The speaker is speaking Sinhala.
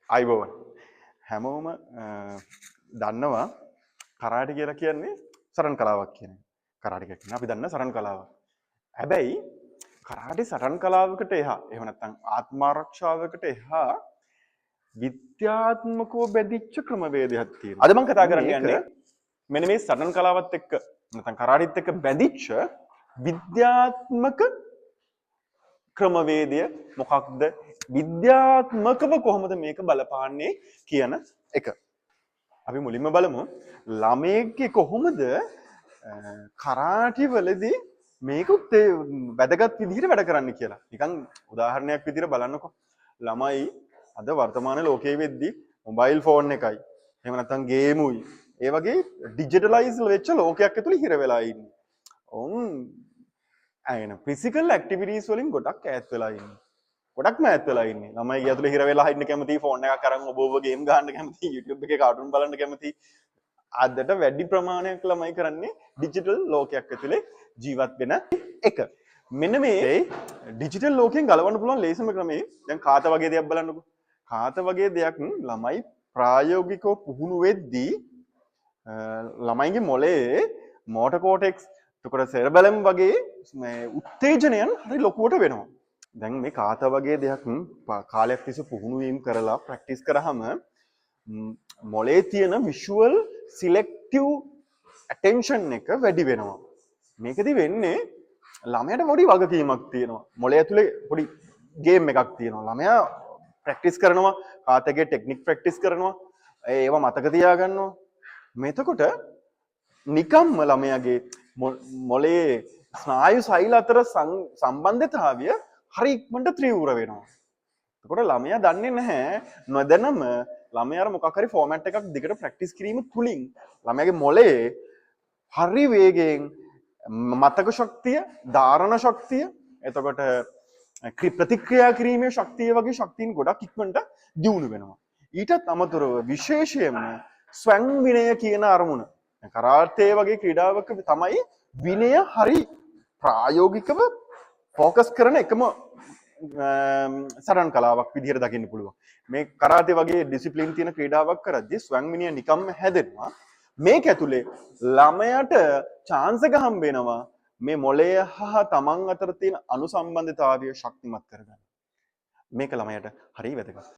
ආයුබෝවන්. හැමෝම දන්නවා කරාටි කියලා කියන්නේ සටන් කලාවක් කියන එක. කරාටි කියලා කියන්නේ අපි දන්න සටන් කලාවක්. හැබැයි කරාටි සටන් කලාවකට එහා, එහෙම නැත්නම් ආත්මාරක්ෂාවකට එහා විද්‍යාත්මකව බැඳිච්ච ක්‍රමවේදයක් තියෙනවා. අද මම කතා කරන්න යන්නේ මෙන්න මේ සටන් කලාවත් එක්ක, නැත්නම් කරාටිත් එක්ක බැඳිච්ච විද්‍යාත්මක ක්‍රමවේදය මොකක්ද, විද්‍යාත්මකව කොහොමද මේක බලපාන්නේ කියන එක. අපි මුලින්ම බලමු ළමයෙක්ගේ කොහොමද කරාටි වලදී මේක වැදගත් විදිහට වැඩ කරන්න කියලා. නිකන් උදාහරණයක් විදිහට බලන්නකෝ. ළමයි අද වර්තමාන ලෝකයේ වෙද්දි මොබයිල් ෆෝන් එකයි, එහෙම නැත්නම් ගේමුයි, ඒ වගේ ඩිජිටලයිස් වෙච්ච ලෝකයක් ඇතුලේ හිර වෙලා ඉන්නේ. ඔවුන් අයන ෆිසිකල් ඇක්ටිවිටීස් වලින් ගොඩක් ඈත් වෙලා ඉන්නේ. ගොඩක්ම ඈත් වෙලා ඉන්නේ. ළමයි ගේ ඇතුලේ හිර වෙලා ඉන්න කැමති, ෆෝන් එකක් අරන් ඔබ ඔබ ගේම් ගහන්න කැමති, YouTube එකේ කාටුන් බලන්න කැමති. අදට වැඩි ප්‍රමාණයක් ළමයි කරන්නේ ඩිජිටල් ලෝකයක් ඇතුලේ ජීවත් වෙන එක. මෙන්න මේ ඩිජිටල් ලෝකයෙන් ගලවන්න පුළුවන් ලේසිම ක්‍රමේ දැන් කාත වගේ දෙයක් බලන්නකෝ. කාත වගේ දෙයක් ළමයි ප්‍රායෝගිකව පුහුණු වෙද්දී ළමයිගේ මොලේ මෝටර් කෝටෙක්ස්, එතකොට සෙරබැලම් වගේ මේ උත්තේජනයන් හරි ලොකුවට වෙනවා. දැන් මේ කාත වගේ දෙයක් කාලයක් තිස්සේ පුහුණු වීම කරලා ප්‍රැක්ටිස් කරාම මොලේ තියෙන විෂුවල් සිලෙක්ටිව් ඇටෙන්ෂන් එක වැඩි වෙනවා. මේකෙදි වෙන්නේ ළමයාට පොඩි වගකීමක් තියෙනවා. මොලේ ඇතුලේ පොඩි ගේම් එකක් තියෙනවා. ළමයා ප්‍රැක්ටිස් කරනවා, කාතගේ ටෙක්නික් ප්‍රැක්ටිස් කරනවා, ඒවා මතක තියාගන්නවා. මෙතකොට නිකම්ම ළමයාගේ මොලේ ස්නායු සෛල අතර සම්බන්ධතාවය හරි ඉක්මනට තීව්‍ර වෙනවා. එතකොට ළමයා දන්නේ නැහැ, නොදැනම ළමයා අර මොකක් හරි ෆෝමැට් එකක් දිගට ප්‍රැක්ටිස් කිරීම තුලින් ළමයාගේ මොලේ හරි වේගයෙන් මතක ශක්තිය, ධාරණ ශක්තිය, එතකොට ප්‍රතික්‍රියා කිරීමේ ශක්තිය වගේ ශක්තීන් ගොඩක් ඉක්මනට දියුණු වෙනවා. ඊටත් අමතරව විශේෂයෙන්ම ස්වයං විනය කියන අරමුණ, කරාටේ වගේ ක්‍රීඩාවක තමයි විනය හරි ප්‍රායෝගිකව ෆෝකස් කරන එකම සටන් කලාවක් විදිහට දකින්න පුළුවන්. මේ කරාටේ වගේ ඩිසිප්ලින් තියෙන ක්‍රීඩාවක් කරද්දී ස්වයං විනය නිකම්ම හැදෙනවා. මේක ඇතුලේ ළමයාට චාන්ස් එක හම්බ වෙනවා මේ මොලය හා තමන් අතර තියෙන අනුසම්බන්ධතාවය ශක්තිමත් කරගන්න. මේක ළමයාට හරි වැදගත්.